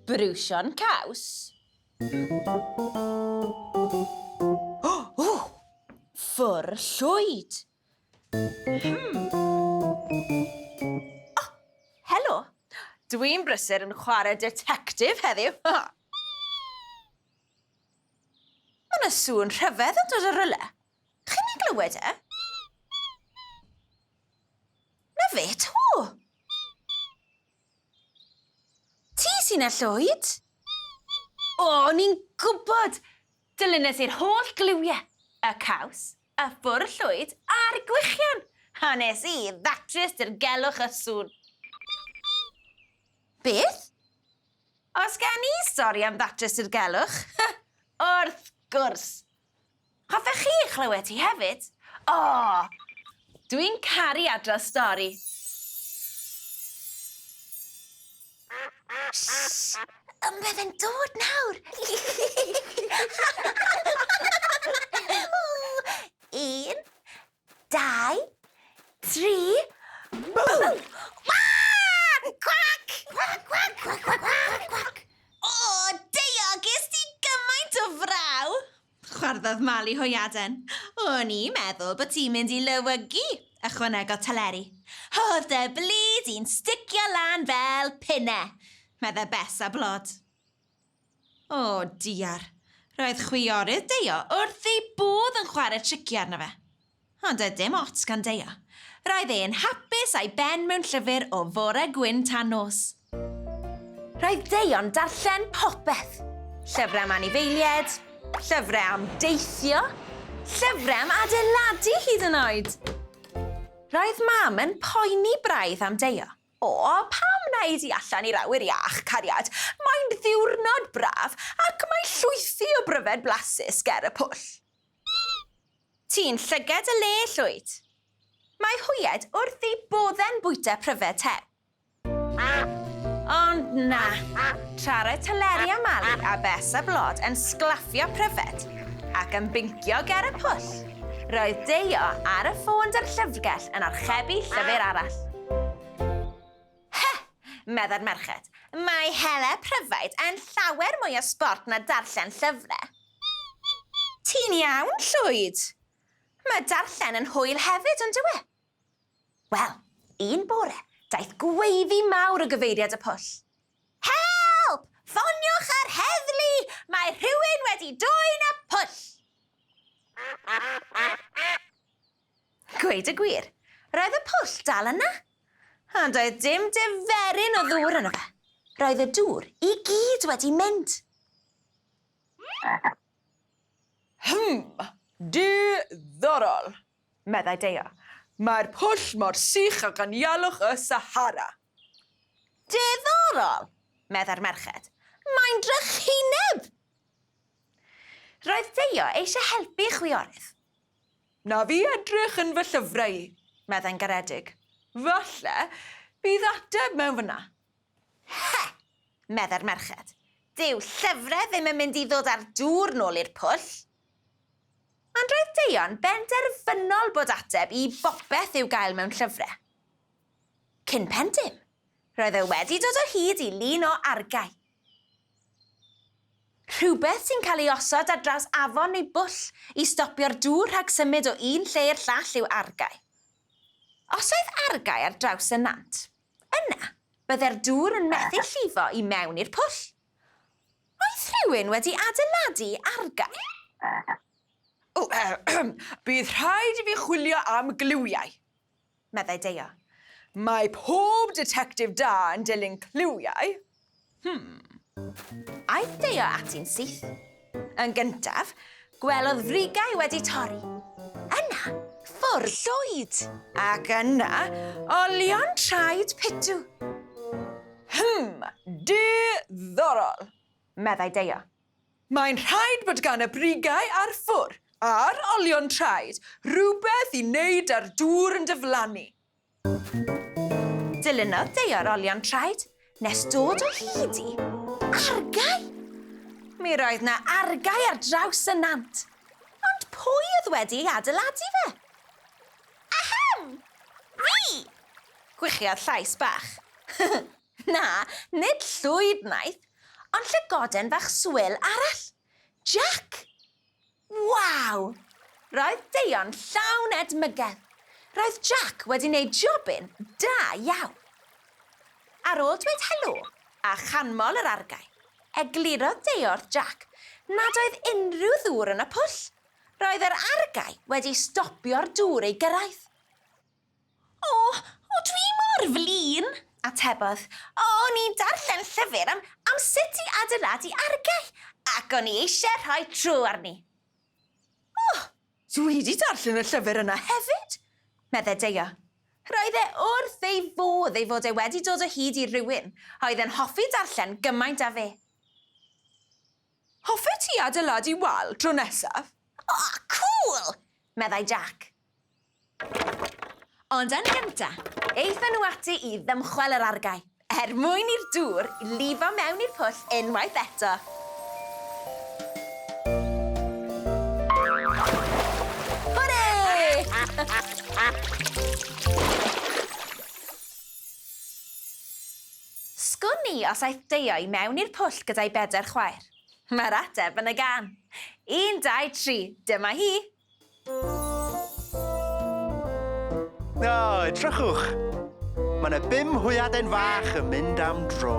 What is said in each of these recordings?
Briwsion caws. O! O! Ffwr llwyd. Hmm. O! Helo! Dwi'n brysur yn chwarae detective heddiw. Mae yna sŵn rhyfedd yn dod o rywle. Chi'n ei glywed e? Na fe to! Ti sy'n y llwyd? O, o'n i'n gwybod! Dilynais i'r holl gliwiau. Y caws, y ffwr llwyd a'r gwichian. A nes i ddatrys dirgelwch y sŵn. Beth? Os gen i stori am ddatrys dirgelwch? Wrth gwrs! Hoffech chi ei chlywed hi hefyd? O! Dwi'n caru adrodd stori. Shh! Mae fe'n dod nawr! Un, 2, 3, bŵ! Waa! Cwac! Cwac, cwac, cwac, cwac, cwac, cwac. O, Deio, ges ti gymaint o fraw! Chwarddodd Mali Hwyaden. O'n i'n meddwl bod ti'n mynd i lewygu, ychwanegodd Teleri. Oedd dy blid i'n sticio lan fel pinne, medde Bess a Blod. O, diar. Roedd chwiorydd Deio wrth ei bodd yn chwarae tricio arno fe. Ond doedd dim ots gan Deio. Roedd e'n hapus a'i ben mewn llyfr o fore gwyn tan nos. Roedd Deio'n darllen popeth. Llyfrau am anifeiliaid, llyfrau am deithio, llyfrau am adeiladu hyd yn oed. Roedd Mam yn poeni braidd am Deio. O, pam na ei di allan i'r awyr iach, cariad? Mae'n ddiwrnod braf, ac mae llwythi o bryfed blasus ger y pwll. Ti'n llyged y le, Llwyd. Mae hwyed wrth eu bodde'n bwyta pryfed tew. Ond na, tra roedd Teleri a Mali a Bess a Blod yn sglaffio pryfed ac yn bincio ger y pwll, roedd Deio ar y ffôn 'da'r llyfrgell yn archebu llyfr arall. Hy! meddai'r merched, mae hela pryfaid yn llawer mwy o sbort na darllen llyfrau. Ti'n iawn, Llwyd. Mae darllen yn hwyl hefyd, on'd yw e? Wel, un bore, daeth gweiddi mawr o gyfeiriad y pwll. Help! Ffoniwch yr heddlu! Mae rhywun wedi dwyn y pwll! Gweud y gwir, roedd y pwll dal yna. Ond doedd dim diferyn o ddŵr yno fe. Roedd y dŵr i gyd wedi mynd. Hym! Diddorol! Meddai Deio. Mae'r pwll mor sych ag anialwch y Sahara. Diddorol! Meddai'r merched. Mae'n drychineb! Roedd Deio eisiau helpu chwiorydd. Na fi edrych yn fy llyfrau i, meddai'n garedig. Falle bydd ateb mewn fyna. He! meddai'r merched. Dyw llyfrau ddim yn mynd i ddod â'r dŵr nôl i'r pwll. Ond roedd Deio'n benderfynol bod ateb i bopeth i'w gael mewn llyfrau. Cyn pen dim, roedd e wedi dod o hyd i lun o argae. Rhywbeth sy'n cael ei osod ar draws afon neu bwll i stopio'r dŵr rhag symud o un lle i'r llall yw argae. Os oedd argae ar draws y nant, yna bydde'r dŵr yn methu llifo i mewn i'r pwll. Oedd rhywun wedi adeiladu argae? O, bydd rhaid i fi chwilio am gliwiau, meddai Deio. Mae pob ditectif da yn dilyn cliwiau. Hmm. Aeth Deio ati'n syth. Yn gyntaf, gwelodd frigau wedi torri. Yna, ffwrdd llwyd. Ac yna, olion traed pitw. Hym! Diddorol! Meddai Deio. Mae'n rhaid bod gan y brigau a'r ffwr, a'r olion traed, rhywbeth i wneud â'r dŵr yn diflannu. Dilynodd Deio'r olion traed nes dod o hyd i argae. Mi roedd 'na argae ar draws y nant. Ond pwy oedd wedi ei adeiladu fe? Ahem! Fi! Gwichiodd llais bach. Na, nid llwyd wnaeth. ond llygoden fach swil arall, Jack! Waw! Roedd Deio'n llawn edmygedd. Roedd Jack wedi wneud jobyn da iawn. Ar ôl dweud helo a chanmol yr argae, eglurodd Deio wrth Jack nad oedd unrhyw ddŵr yn y pwll. Roedd yr argae wedi stopio'r dŵr ei gyrraedd. O, o dwi mor flin, atebodd. O'n i'n darllen llyfr am, am sut i adeiladu argae, ac o'n i eisiau rhoi tro arni. O, dwi 'di darllen y llyfr yna hefyd, medde Deio. Roedd e wrth ei fodd ei fod e wedi dod o hyd i rywun a oedd yn hoffi darllen gymaint â fe. Hoffet ti adeiladu wal tro nesaf? O, cŵl! meddai Jack. Ond yn gynta, aethon nhw ati i ddymchwel yr argae, er mwyn i'r dŵr lifo mewn i'r pwll unwaith eto. Hwrê! Sgwn i os aeth Deio i mewn i'r pwll gyda'i bedair chwaer. Mae'r ateb yn y gân. Un, dau, tri, dyma hi! O, edrychwch! Mae yna bum hwyaden fach yn mynd am dro.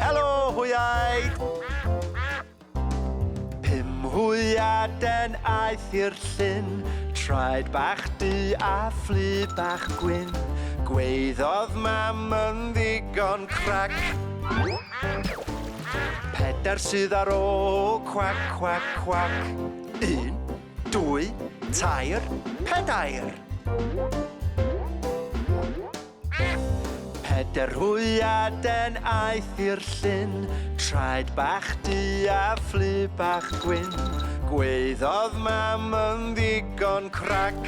Helo, hwyaid! Pum hwyaden aeth i'r llyn, traed bach du a phlu bach gwyn. Gweiddodd mam yn ddigon crac. Pedair sydd ar ôl, cwac, cwac, cwac. Un, dwy, tair, pedair. Pedair hwyaden aeth i'r llyn, traed bach du a phlu bach gwyn. Gweiddodd mam yn ddigon crac.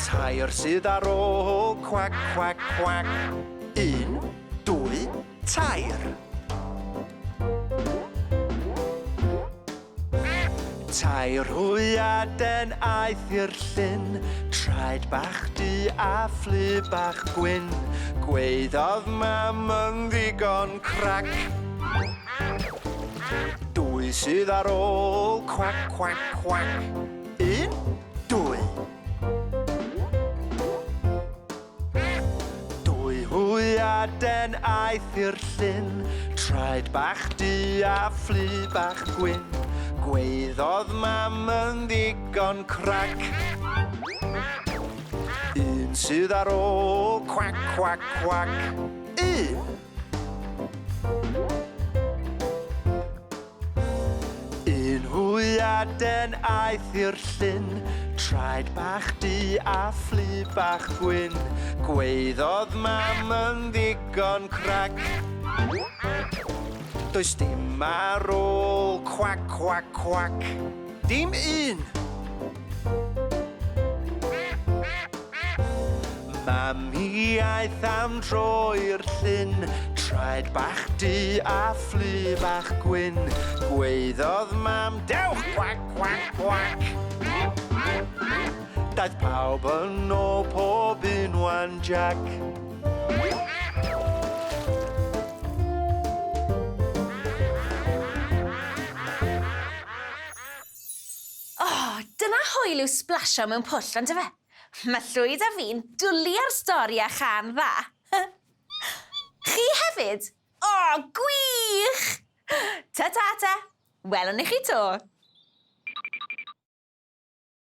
Tair sydd ar ôl, cwac, cwac, cwac. Un, dwy, tair. Tair hwyaden aeth i'r llyn, traed bach du a phlu bach gwyn. Gweiddodd mam yn ddigon crac. Dwy sydd ar ôl, cwac, cwac, cwac. Un, dwy. Dwy hwyaden aeth i'r llyn, traed bach du a phlu bach gwyn. Gweiddodd mam yn ddigon crac. Un sydd ar ôl, cwac, cwac, cwac. Un! Un hwyaden aeth i'r llyn, traed bach du a phlu bach gwyn. Gweiddodd mam yn ddigon crac. Does dim ar ôl, cwac, cwac, cwac. Dim un! Mam hi aeth am dro i'r llyn, traed bach du a phlu bach gwyn. Gweiddodd mam, dewch, cwac, cwac, cwac. Daeth pawb yn ôl pob un wan Jack. O, dyna hwyl yw splasio mewn pwll, on'd yfe? Mae Llwyd a fi'n dwli ar stori a chân dda. Chi hefyd? O, gwych! Ta-ta ta! Welwn ni chi 'to.